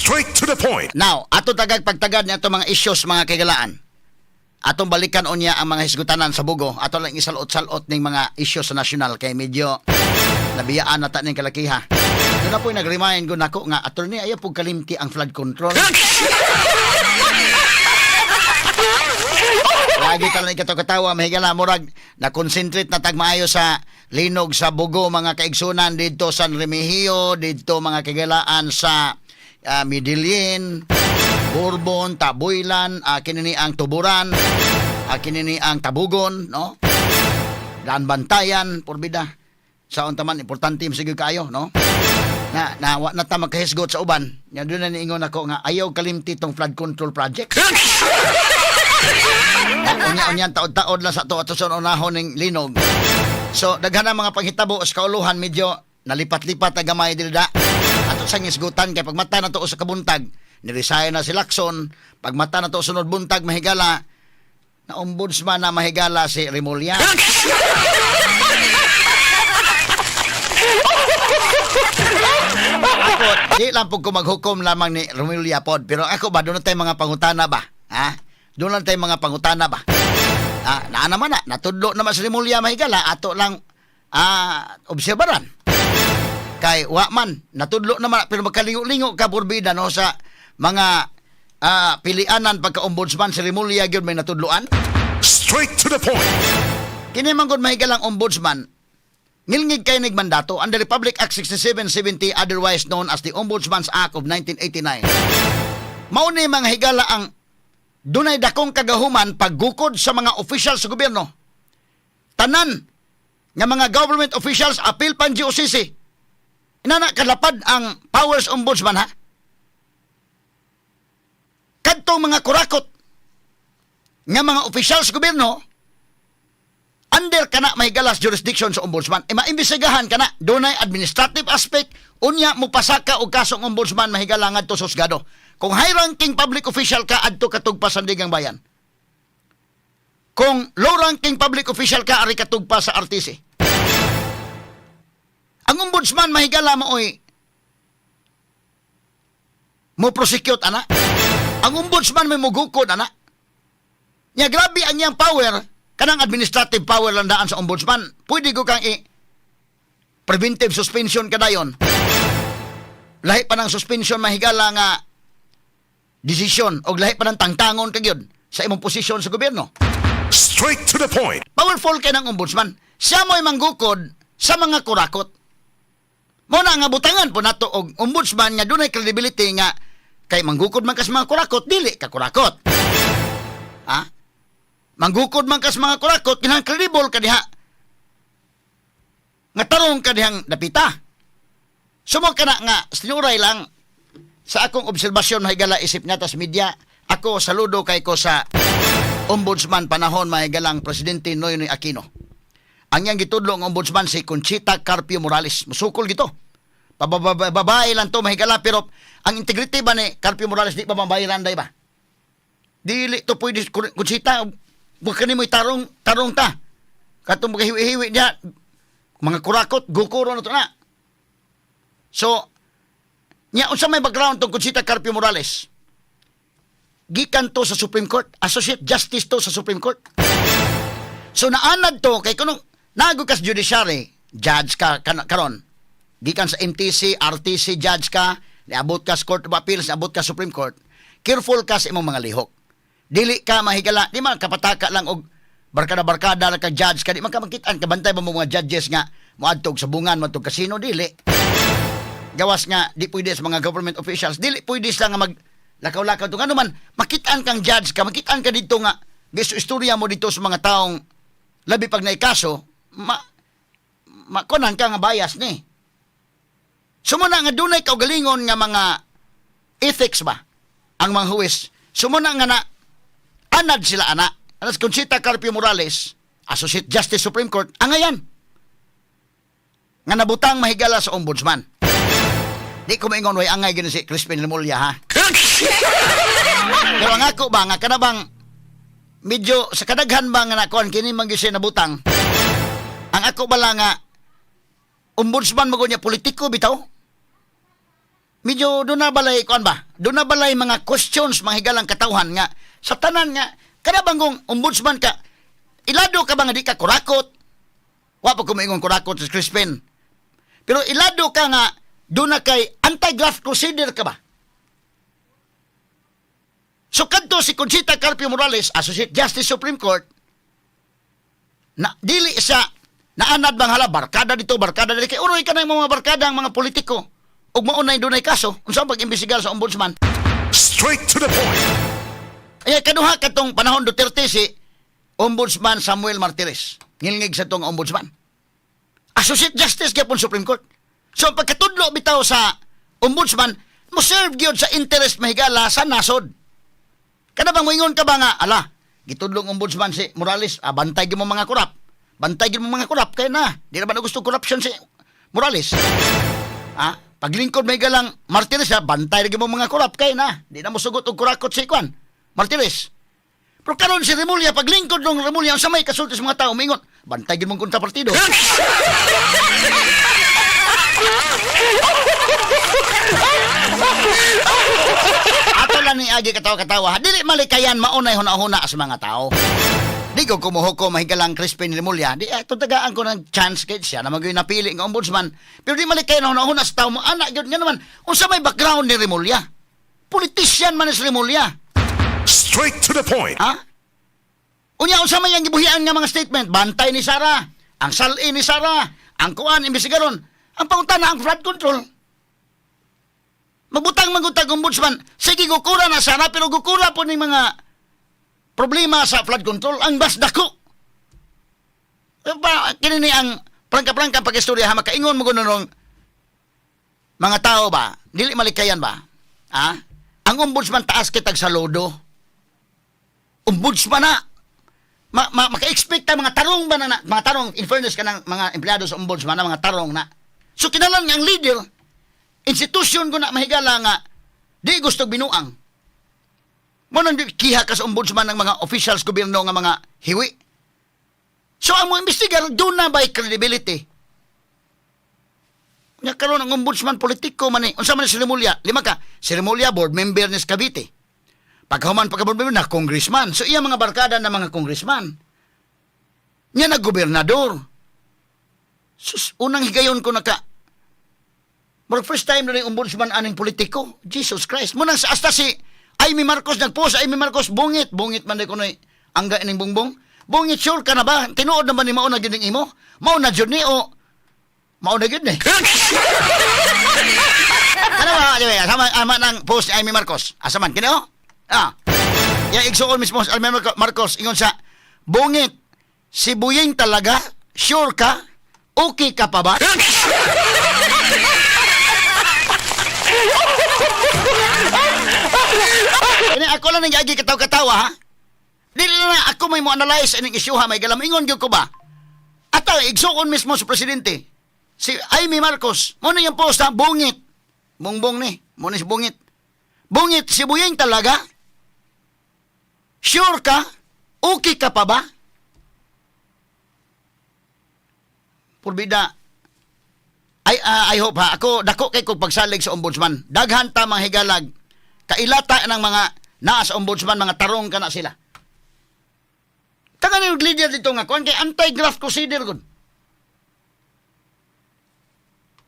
Straight to the point. Now, ato tagag pagtagad niya ato mga issues, mga kaigalaan. Atong balikan unya ang mga hisgutanan sa Bogo. Ato lang isalot-salot ning mga issues sa national kay medyo nabiyaan na ta ning kalakiha. Doon na po'y nag-remind ko nako nga, "Attorney, ayaw po kalimti ang flood control." Lagi talang ikataw-katawa, mahigala, murag na-concentrate na tag maayo sa linog sa Bogo, mga kaigsunan, dito sa Remigio, dito, mga kaigalaan, sa Medellin, Bourbon, Tabuilan, kinini ang Tuburan, kinini ang Tabugon, no? Daan Bantayan, porbida. Sa unta man, importante sige kaayo, no? Na, na, wa na ta makahisgot sa uban. Nga doon na niingon ako nga ayaw kalimti tong flood control project. Unya-unya taod-taod lang sa to ato sa unahon ning linog. So daghan ang mga panghitabo sa kauluhan, medyo nalipat-lipat na gamay dili da. Ato sa ngisgutan kay pagmata na to sa kabuntag, niresign na si Lacson, pagmata na to sunod buntag, mahigala, na ombudsman na, mahigala, si Remulla. Ako, di lang po ko maghukom lamang ni Remulla pod, pero ako ba, doon na tayo mga pangutana ba? Ha? Doon lang tayo mga pangutana ba? Ah, naa naman na, natudlo naman si Remulla, mahigala, ato lang obserbaran. Kay wa man, natudlo naman, pero magkalingo-lingo ka porbida, no, sa mga pilianan pagka-ombudsman, si Remulla gyud may natudloan. Straight to the point. Kini man gud, mahigalang ombudsman, ngilngig kay nig mandato under Republic Act 6770, otherwise known as the Ombudsman's Act of 1989. Mao ni, mga higala, ang dunay dakong kagahuman paggukod sa mga official sa gobyerno. Tanan nga mga government officials, apil pan GOCC. Inana kalapad ang powers ombudsman, ha. Kadtong mga kurakot nga mga official sa gobyerno, under kana, mahigalas, jurisdiction sa ombudsman. E maimbestigahan kana, dunay administrative aspect, unya mupasaka og kasong ombudsman, mahigala, ngadto sa husgado. Kung high-ranking public official ka, adto ka tugpa sa Sandigang Bayan. Kung low-ranking public official ka, ari ka tugpa sa RTC. Ang ombudsman, mahigala, maoy mo prosecute ana. Ang ombudsman may mugukod ana. Nya grabe ang iyang power, kanang administrative power lang daan sa ombudsman. Pwede ko kang i preventive suspension kadayon. Lahi pa ng suspension, mahigala, nga desisyon og lahi pa ng tangtangon ka gyud sa imong posisyon sa gobyerno. Straight to the point. Powerful kay ng ombudsman. Siya mo'y manggukod sa mga kurakot. Mo na nga butangan po nato og ombudsman nga dunay credibility nga kay manggukod man kas mga kurakot, dili ka kurakot. Ha? Manggukod man kas mga kurakot, kinahanglan credible ka diha. Nga tarong ka dihang dapita. Sumo ka na nga sinuray lang sa akong obserbasyon, mahigala, isip nga tas media. Ako, saludo kay ko sa ombudsman panahon, mahigalang, Presidente Noynoy Aquino. Ang iyang gitudlo ang ombudsman si Conchita Carpio Morales. Musukol gito. Babae lang to, mahigala, pero ang integrity ba ni Carpio Morales di ba mabayiran day ba? Dili to pwede, Conchita, bukan mo tarong tarong ta. Katong mga hiwi-hiwi niya, mga kurakot, gukuro na to na. So, nya unsa may background tong Conchita Carpio Morales? Gikan to sa Supreme Court, Associate Justice to sa Supreme Court. So naanad to kay kuno nago kas judiciary, judge ka karon. Gikan sa MTC, RTC judge ka, niabot ka sa Court of Appeals, niabot ka sa Supreme Court. Careful ka sa imong mga lihok. Dili ka, mahigala, di man kapataka lang og barkada-barkada lang ka, judge ka, di man ka makitaan kabantay ba mo mga judges nga moadtog sa bungan, moadtog kasino, dili. Gawas nga di pwede sa mga government officials, dili pwede sila nga mag lakaw-lakaw to. Ngano man makitaan kang judge ka, makitaan ka dito nga gisto istorya mo dito sa mga taong labi pag naikaso, ma makunan ka nga bias ni. Sumuna nga dunay kaugalingon nga mga ethics ba ang mga huwes. Sumuna nga na anad sila ana. Anas Conchita Carpio Morales, Associate Justice Supreme Court, angayan nga nabutang, mahigala, sa ombudsman. Di ko maingon way angay gini si Crispin Remulla, ha. Pero ang ako ba nga kana bang medyo sa kadaghan ba nga nakuan kini man gyud siya nabutang. Ang ako ba lang nga ombudsman mo niya politiko bitaw. Medyo doon na balay kuan ba? Doon na balay mga questions, mga higalang katawhan, nga sa tanan nga kada bangong ombudsman ka, ilado ka ba nga di ka kurakot? Wa pa ko moingon kurakot sa Crispin. Pero ilado ka nga doon na kay anti-graft crusader ka ba? So kadto si Conchita Carpio Morales, Associate Justice, Supreme Court, na dili siya naanad bang hala barkada dito, barkada dito, kay uroy ka ng mga barkada ang mga politiko ug mao na dunay kaso, unsa ang pag-imbestigar sa ombudsman? Straight to the point. Ay, kaduha katong panahon Duterte, si Ombudsman Samuel Martires. Ngilngig sa tong ombudsman. Associate Justice gyapon Supreme Court. So ang pagkatudlo bitaw sa ombudsman mo serve gyud sa interest, mahigala, sa nasod. Kada bang moingon ka ba nga, ala, gitudlong ombudsman si Morales, ah, bantay gyud mo mga korap. Bantay gyud mo mga korap kay na. Di na ba na gusto corruption si Morales? Ah, paglingkod may galang Martires ha, bantay gyud mo mga korap kay na. Di na mo sugot og kurakot si Kwan. Martires. Pero karon si Remulla, paglingkod ng Remulla, ang samay kasulti sa mga tao, mingon, bantay gyud mong kontra partido. Ato lang ni agi katawa-katawa. Dili malikayan maunay huna-huna sa mga tao. Di ko kumuhuko, mahigalang Crispin Remulla. Di ato tagaan ko ng chance kay siya na maging napili nga ombudsman. Pero di malikayan huna-huna sa tao mo. Anak, yun nga naman. Unsa may background ni Remulla? Politician man ni si Remulla. Straight to the point. Ha? Unya, unsa may ang gibuhian nga mga statement? Bantay ni Sara, ang sal-i ni Sara, ang kuan imbestigaron, ang pangutana ang flood control. Magbutang magutag ombudsman, sige, gukura na Sara, pero gukura po ning mga problema sa flood control ang mas dako. Eh, pa kini ni ang prangka-prangka pag-istorya ha, makaingon mo gud mga tao ba? Dili malikayan ba? Ha? Ang ombudsman, taas kitag saludo. Ombudsman na maka-expect ta mga tarong ba na, mga tarong, in fairness ka ng mga empleyado sa ombudsman na mga tarong na. So kinalan nga ang leader, institusyon ko na, mahigala, nga di gusto binuang. Mo nang kiha ka sa ombudsman ng mga officials gobyerno nga mga hiwi. So ang mga imbestigar doon na by credibility. Nya karon ang ombudsman, politiko man ni. Unsa man ni si Remulla? Lima ka. Si Remulla, board member ni sa Cavite. Pagkahuman pagka board member na congressman. So iya mga barkada na mga congressman. Nya na gobernador. Sus, unang higayon ko naka Murag first time na rin ombudsman aning politiko. Jesus Christ. Munang sa hasta si Imee Marcos nagpost, Imee Marcos, "Bungit, bungit man ko na angga ining bungbong. Bungit, sure ka na ba? Tinuod na ba ni mao na gyud ning imo? Mao na jud ni o mao na gyud ni?" Ano ba? Di ba? Sama ama ng post ni Imee Marcos. Asa man kini oh? Ah. Ya igsuon mismo si Imee Marcos, ingon sa, "Bungit, si Buying talaga, sure ka? Okay ka pa ba?" Kini ako lang nang agi katawa-katawa ha. Dili na ako may mo analyze ining issue ha, may galam ingon gyud ko ba. Ata igsuon mismo sa presidente. Si Imee Marcos, mo na yung post ha, "Bungit." Bongbong ni, mo ni si Bungit. "Bungit, si Buying talaga? Sure ka? Okay ka pa ba?" Purbida, ay, I hope ha, ako dako kay kog pagsalig sa ombudsman. Daghan ta mga higalag. Kailata ng mga naa sa ombudsman, mga tarong kana sila. Taga ni leader dito nga kuan kay anti-graft crusader gud.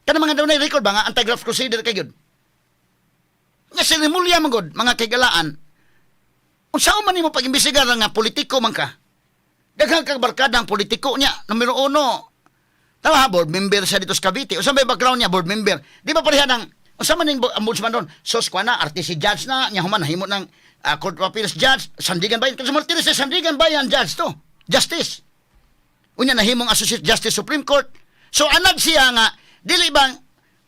Kana mga dunay record ba nga anti-graft crusader kay gud. Nga si Remulla man gud, mga kaigalaan. Unsa man nimo pag-imbestigar nga politiko man ka? Daghang kag barkada ang politiko niya, numero uno. Tama ha, board member siya dito sa Cavite. Unsa may background niya, board member? Di ba pareha ng unsa man ning ombudsman doon? Sos kwa na, RTC judge na, nya human nahimo ng Court of Appeals judge, Sandigan Bayan. Kasi Martinez sa Sandigan Bayan judge to. Justice. Unya nahimong Associate Justice, Supreme Court. So anad siya nga dili ba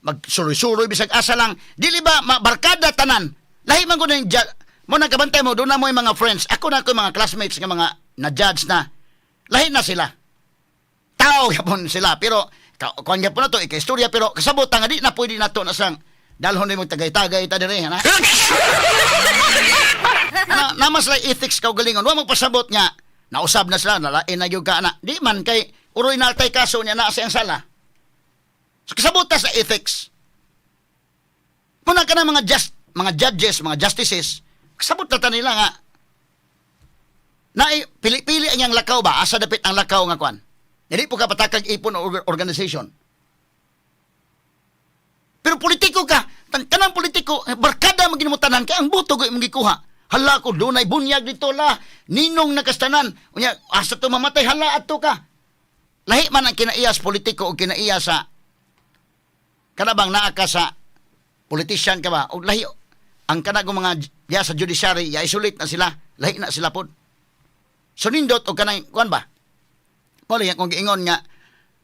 magsuroy-suroy bisag asa lang, dili ba barkada tanan. Lahi man ko ng mo nagkabantay mo doon na mo yung mga friends. Ako na ko yung mga classmates nga mga na judge na. Lahi na sila. Tao yapon sila, pero kuan gyapon na to ika-istorya, pero kasabot nga di na pwede nato na sang dalhon nimo tagay-tagay ta dire na. Na namas like ethics kaugalingon. Wa magpasabot nga nausab na sila, nalain na gyud ka na. Di man kay uroy na tay kaso niya, naa siyang sala. So kasabot ta sa ethics. Muna ka na mga judges, mga justices, kasabot na ta nila nga na pili-pili ang iyang lakaw ba, asa dapit ang lakaw nga kwan. Dili po ka patakag ipon o organization. Pero politiko ka, kanang politiko, eh, barkada mo ginimutanan kay ang buto ko imong gikuha. Hala ko dunay bunyag dito la, ninong nakastanan. Unya asa to mamatay, hala adto ka. Lahi man ang kinaiya sa politiko o kinaiya sa kana bang naa ka sa politician ka ba og lahi ang kana mga ya sa judiciary ya isolate na sila, lahi na sila pod. So nindot og kanang kuan ba? Mo lang kung giingon nga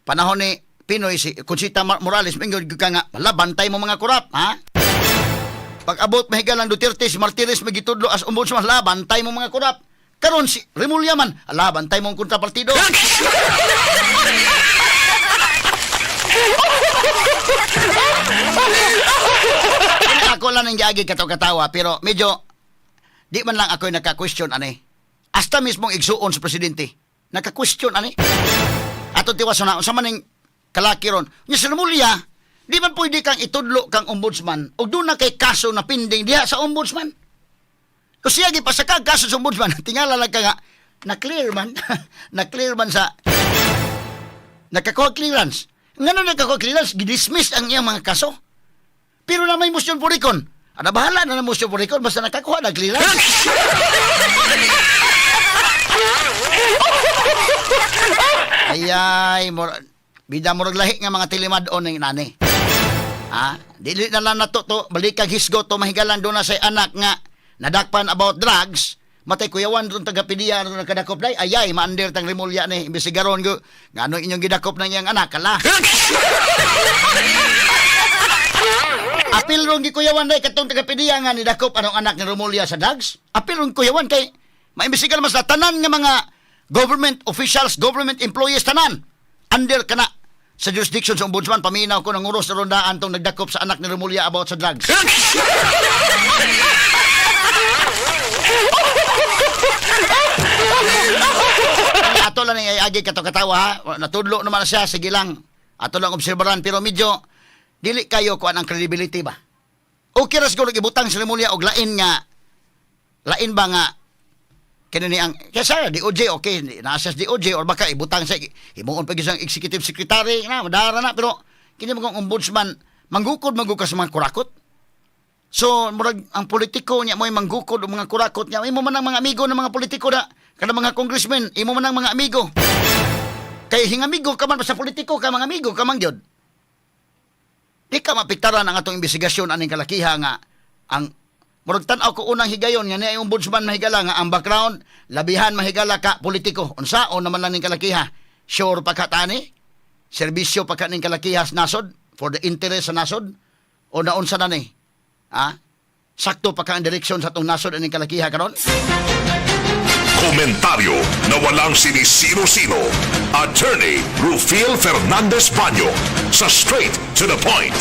panahon ni PNoy, si Conchita Morales mingon gyud ka nga, "Wala, bantay mo mga korap, ha?" Pag abot mahigalang Duterte, si Martires magitudlo as ombudsman, "Hala, bantay mo mga korap." Karon si Remulla man, "Hala, bantay mo ang kontrapartido." Ako lang ang giagi katawa-katawa, pero medyo di man lang ako'y naka-question ani. Hasta mismong igsuon sa presidente, naka-question ani. Ato tiwas na unsa man ning kalaki ron. Nya si Remulla, di man pwede kang itudlo kang ombudsman ug doon na kay kaso na pending diha sa ombudsman. Kung siya gipasaka kaso sa ombudsman, tingala lang ka nga na-clear man, na-clear man sa nakakuha clearance. Ngano nakakuha clearance? Gidismiss ang iyang mga kaso. Pero na may motion for recon. Ana bahala na na motion for recon basta nakakuha na clearance. Ayay, bida murag lahi nga mga tilimad-on ning nani. Ha? Dili na lang nato to, balikag hisgo to mahigalan do na say anak nga nadakpan about drugs, matay kuyawan ron taga PDEA ron nakadakop day. Ayay, maander tang Remulla ni imbestigaron go. Ngano inyong gidakop ng iyang anak kala. Apil rong gikuyawan day katong taga PDEA nga nidakop anong anak ni Remulla sa drugs. Apil rong kuyawan kay maimbestigar mas tanan nga mga government officials, government employees tanan under kana sa jurisdiction sa ombudsman. Paminaw ko ng uros na rondaan tong nagdakop sa anak ni Remulla about sa drugs. Ato lang ay agi kato katawa ha. Natudlo naman siya, sige lang. Ato lang obserbaran pero medyo dili kayo kuan ang credibility ba. Okay ra siguro ibutang si Remulla og lain nga lain ba nga kini ni ang kaysa DOJ, okay nasa sa DOJ or baka ibutang sa himuon pa gyud executive secretary na madara na, pero kini mga ombudsman manggukod manggukod sa mga kurakot. So murag ang politiko niya mo'y manggukod og mga kurakot niya, imo man ang mga amigo ng mga politiko na kada mga congressmen, imo man ang mga amigo. Kay hingamigo ka man sa politiko ka, mga amigo ka man gyud. Di ka mapiktaran ang atong investigasyon aning kalakiha nga ang murag tan-aw ko unang higayon nga niya ombudsman mahigala nga ang background labihan mahigala ka politiko. Unsaon naman lang ning kalakiha? Sure pa ka tani? Serbisyo pa ka ning kalakiha sa nasod for the interest sa nasod o naunsa na ni? Ha? Sakto pa ka ang direksyon sa atong nasod aning kalakiha karon? Komentaryo na walang sinisino-sino. Attorney Rufil Fernandez Banyo sa Straight to the Point.